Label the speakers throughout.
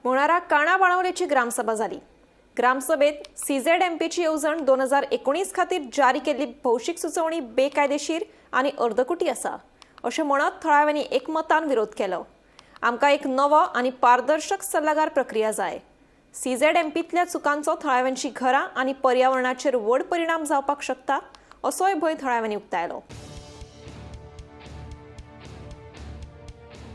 Speaker 1: मुळारा काणा बाणावलेची ग्रामसभा जाली. ग्रामसभेत सीझेडएमपीची येवजण 2019 खातीर जारी केल्ली भौशीक सुचोवणी बेकायदेशीर आनी अर्दकुटी आसा अशें म्हणत थळाव्यांनी एकमतान विरोध केलो. आमकां एक नवो आनी पारदर्शक सल्लागार प्रक्रिया जाय. सीझेडएमपींतल्या चुकांचो थळाव्यांची घरां आनी पर्यावरणाचेर व्हड परिणाम जावपाक शकता असोय भंय थळाव्यांनी उक्तायलो.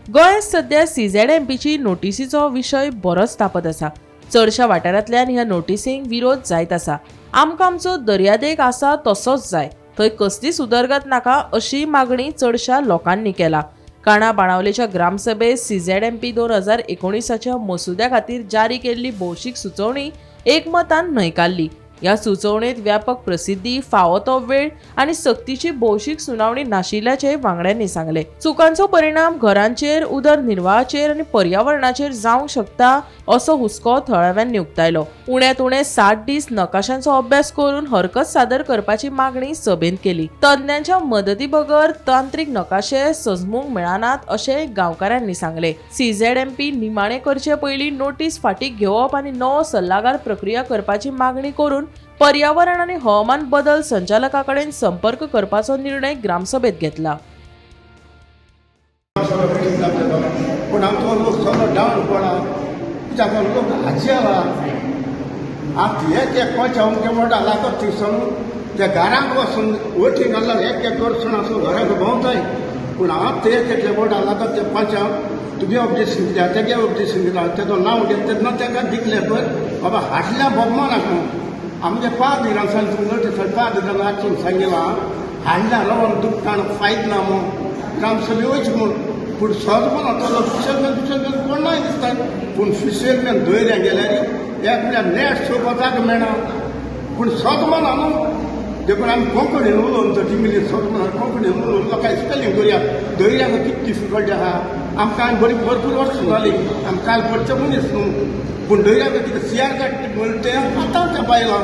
Speaker 2: गोंयांत सध्या सीझेडएमपीची नोटिसीचो विशय बरोच तापत आसा. चडशा वाठारांतल्यान ह्या नोटिसींक विरोध जायत आसा. आमकां आमचो दर्यादेग आसा तसोच जाय, थंय कसलीच उदरगत नाका अशी मागणी चडशा लोकांनी केला. काणा बाणावलेच्या ग्रामसभेत सीझेडएमपी 2019च्या मसुद्या खातीर जारी केल्ली भौशीक सुचोवणी एकमतान न्हयकारली. ह्या सुचोवणेत व्यापक प्रसिद्धी, फावो तो वेळ आनी सक्तीची भौशीक सुनावणी नाशिल्ल्याचें वांगड्यांनी सांगलें. चुकांचो परिणाम घरांचेर, उदरनिर्वाहाचेर आनी पर्यावरणाचेर जावंक शकता असो हुस्को थळाव्यांनी उक्तायलो. उण्यांत उणे 60 दीस नकाशांचो अभ्यास करून हरकत सादर करपाची मागणी सभेंत केली. तज्ञांच्या मदती बगर तांत्रीक नकाशे सजमूंक मेळनात अशें गांवकारांनी सांगलें. सीझेडएमपी निमाणे करचे पयलीं नोटीस फाटीं घेवप आनी नवो सल्लागार प्रक्रिया करपाची मागणी करून पर्यावरण आनी हवामान बदल संचालका कडेन संपर्क करपाचो निर्णय ग्रामसभेत घेतला.
Speaker 3: पूण आमचो लोक सगळो डावन पडला, कित्याक लोक हाजेला. आतां एक एक कोच्या अमके मोठा लागत थंयसून त्या घरांक वचून वटी घालल्यार एक एक करसून आसूं घराक भोंवताय. पूण आतां एक एकले मोठा लागत ते पांचां तुगे ऑब्जेक्शन कित्याक, तेगे ऑब्जेक्शन कित्याक, तेजो नांव घेत तेन्ना तेका दिकले पळय बाबा हाडल्या बोगमानाक न्हू. आमगे पाद्रीन सांगून पाद्रीन हाडून सांगिलां हाडल्या रवन दुखतान फायद ना म्हूण ग्रामसभे वयची म्हूण. पूण सहज म्हणा तो फिशरमॅन फिशरमॅन कोण नाय दिसता. पूण फिशरमॅन दर्या गेल्यार एक म्हळ्यार नेट चोवपाक जागो मेळना. पूण सहज म्हणा न्हू, देखून आमी कोंकणीन उलोवन तर इंग्लीश सहज म्हणा कोंकणीन उलोवन लोकांक स्पेलींग करुया. दर्याक कितें डिफिकल्टी आहा आमकां, आमी बरी भरपूर वर्सां जालीं, आमी काल पडचे मनीस न्हू. पूण दर्याक कितें सियार काडटा म्हणटा तें आतां तें बायलां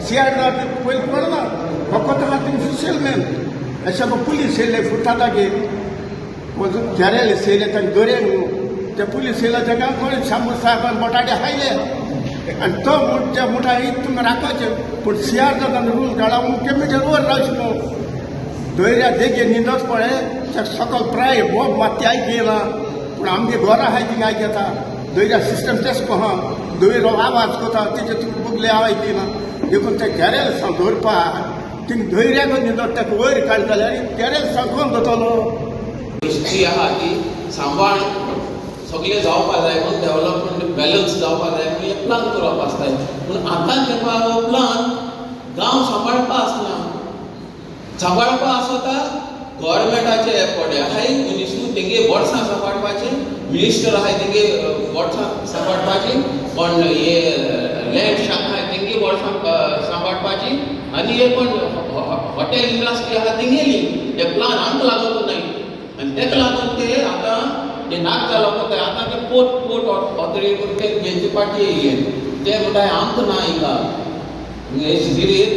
Speaker 3: सियार काड पयलीं पडना, फकत आहा तुमी फिशरमॅन. अशें पुलीस येयले फुटातागे केरेले येयले तांकां दर्या न्हू, ते पुलीस येयले ताका कोण शांबू साहेबान बटाटे हायले आनी तो म्हूण त्या मुठा तुमी राखपाचें. पूण सियार जाता रूल काडला अमके मिटर वर रावचें न्हू. दर्या देगे न्हिदच पळय ते सकल प्राय बोब मात ती आयक येयला. पूण आमगे घरां आहाय थिंगा आयक येता. दर्या सिस्टम तेच कहा दर्यो आवाज कोता तेजे तुका बगले आवाज येयना. देखून ते केरेल सांग दवरपा थिंग दर्याक न्हिदत ताका वयर काडटा जाल्यार केरेल सांग कोण जातलो.
Speaker 4: हिस्ट्री आहा ती सांबाळ सगळें जावपा जाय म्हूण, डेवलपमेंट बॅलन्स जावपा जाय म्हूण हे प्लान करप आसताय. पूण आतां तेपा हो प्लान गांव सांबाळपा आसना. सांबाळपा आसता गव्हर्मेंटाचे एफर्ट आहाय, मनीस न्हू तेंगे वर्सां सांबाळपाचें, मिनिस्टर आहाय तेंगे वर्सां सांबाळपाचें, कोण हे लँड शाक आहाय तेंगे वर्सां सांबाळपाची आनी हे कोण हॉटेल इंडस्ट्री आहा तेंगेली. हे प्लान आमकां लागून नाय आनी तेका लागून ते आतां ते नाक जालो पळय. आतां ते पोर्ट ऑथॉरिटी करून ते तेंचे पाटी येयले, ते म्हणटा आमकां ना हिंगा हे तिरेत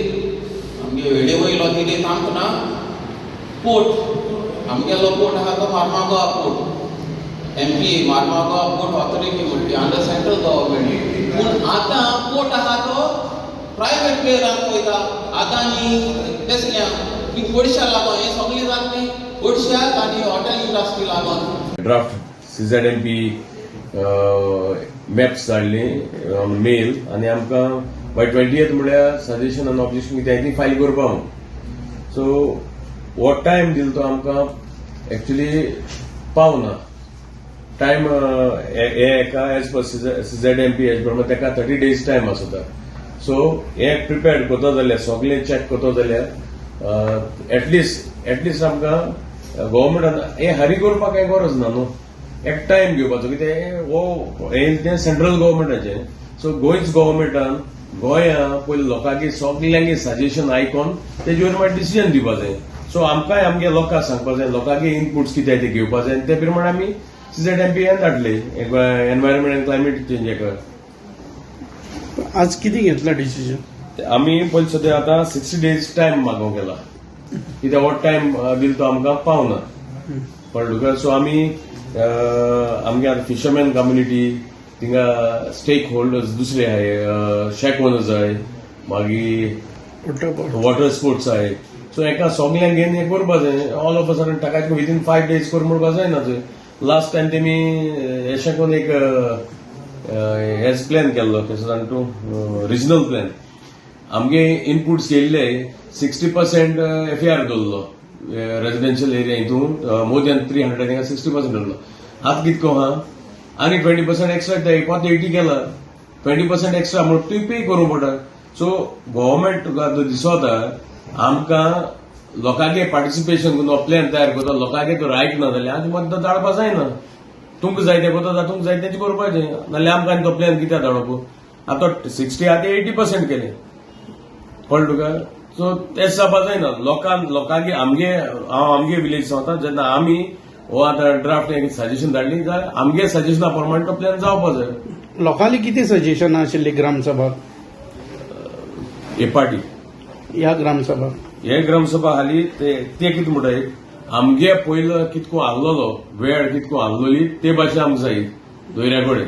Speaker 4: आमगे वेडे वयलो तिरेत आमकां ना पोर्ट. आमगेलो पोर्ट आहा तो Marmagoa port, MP Marmagoa port authority म्हणटी अंडर सेंट्रल गव्हर्मेंट. पूण आतां पोर्ट आहा तो प्रायवेट प्लेयरांक वयता. आदानी तेसल्या ती पयशा लागून हें सगळें जातलें, पयशाक आनी हॉटेल इंडस्ट्री लागून.
Speaker 5: ड्राफ्ट सीझेडएमपी मॅप्स धाडली मेल आनी आमकां बाय 20th म्हळ्यार सजेशन आनी ऑब्जेक्शन कितें ती फायल करपा म्हूण. सो हो टायम दिलो तो आमकां एक्चुली पावना टायम. हे एका एज पर सीझेडएमपी एज प्रमाणे ताका 30 डेज टायम आसता. सो हे प्रिपेर्ड करता जाल्यार, सगळें चॅक करता जाल्यार एटलिस्ट आमकां गव्हर्मेंटान हे हरी करपाक कांय गरज ना न्हू, एक टायम घेवपाचो. कितें हो हें तें सेंट्रल गव्हर्मेंटाचें. सो गोंयच गव्हर्मेंटान गोंया पयलीं लोकांकी सगल्यांकी सजेशन आयकोन तेजेवर मागीर डिसिजन दिवपा जाय. सो आमकांय आमगे लोकांक सांगपा जाय, लोकांकी इनपुट्स कितें ते घेवपा जाय आनी ते प्रमाणे आमी सीझेडएमपी धाडले एनवायरमेंट एंड क्लायमेट चेंज हेका.
Speaker 6: आज कितें घेतला डिसिजन?
Speaker 5: आमी पयलीं सद्या आतां 60 डेज टायम मागोवंक गेला, कित्याक हो टायम दिलो तो आमकां पावना, कळ्ळें तुका. सो आमी आमगे आतां फिशरमॅन कम्युनिटी थिंगा स्टेक होल्डर्स दुसरे आहाय, शॅक ओनर्स आहाय, मागीर वॉटर स्पोर्ट्स आहाय. सो हेका सगल्यांक घेवन हें करपा जाय. ऑल ऑफ अ सडन टाकायचे विदीन 5 डेज कर म्हणपा जायना. थंय लास्ट टायम तेमी एशें करून एक हेच प्लॅन केल्लो, कसो जाण तूं, रिजनल प्लॅन. आमगे इनपुट्स येयल्ले, 60% एफएआर दवरलो रेजिडेन्शियल एरिया हितून, मोर दॅन 300. हिंगा 60% दवरलो. आतां कितको आहा? आनी 20% एक्स्ट्रा दिताय, कोत 80 केला. 20% एक्स्ट्रा म्हणून तुवें पे करूंक पडटा. सो गव्हर्मेंट तुका आतां दिसोता, आमकां लोकांगे पार्टिसिपेशन करून हो प्लॅन तयार करता. लोकांगे तर आयकना जाल्यार आनी मागीर धाडपा जायना. तुमकां जाय तें करता, तुमकां जाय तेंच करपाचें. नाल्यार आमकां आनी तो प्लॅन कित्याक धाडप? आतां 60 आतां 80% केलें, कळ्ळें तुका? सो तें जावपा जायना. लोकांक लोकांगे आमगे, हांव आमगे विलेज सांगता, जेन्ना आमी हो आतां ड्राफ्ट सजेशन धाडली जाल्यार आमगे सजेशना प्रमाणे तो प्लॅन जावपा जाय.
Speaker 6: लोकांली कितें सजेशन आशिल्ली ग्रामसभा?
Speaker 5: हे पार्टी
Speaker 6: ह्या ग्रामसभा.
Speaker 5: हे ग्रामसभा हाली ते ते कितें म्हणटाय, आमगे पयलो कितको आहलोलो वेळ कितको आहलोली ते भाशेन आमकां जाय दोयऱ्या कडेन,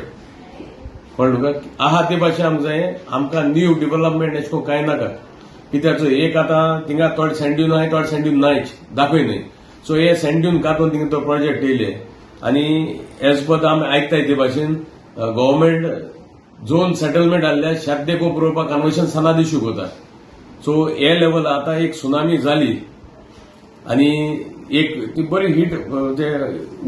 Speaker 5: कळ्ळें तुका? आहा ते भाशेन आमकां जाय. आमकां न्यू डिव्हलपमेंट एशें कोन्न कांय नाका. कित्याक एक आतां थिंगा थोडे सँड्यून आहाय, थोडे सँड्यून नायच दाखय न्हय. सो हे सँड्यून कातून थिंगा तो प्रोजेक्ट येयले आनी एज पर आमी आयकताय ते भाशेन गव्हर्मेंट झोन सेटलमेंट आहल्या शेत देखून पुरोवपाक कन्वर्शन सनाद इश्यू करता. सो हे लेवल आतां एक सुनामी जाली आनी एक ती बरी हिट ते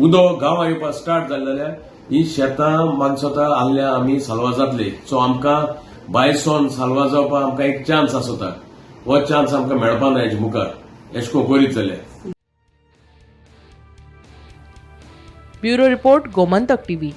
Speaker 5: उदक गांवां येवपाक स्टार्ट जालें जाल्यार ही शेतां म्हाका दिसता आहल्या आमी साल्वार जातली. सो आमकां बायसोन साल्वार जावपाक आमकां एक चान्स आसता. हो चान्स आमकां मेळपा ना हेजे मुखार एशें कोन्न करीत जाल्यार.
Speaker 2: Bureau report, Gomantak TV.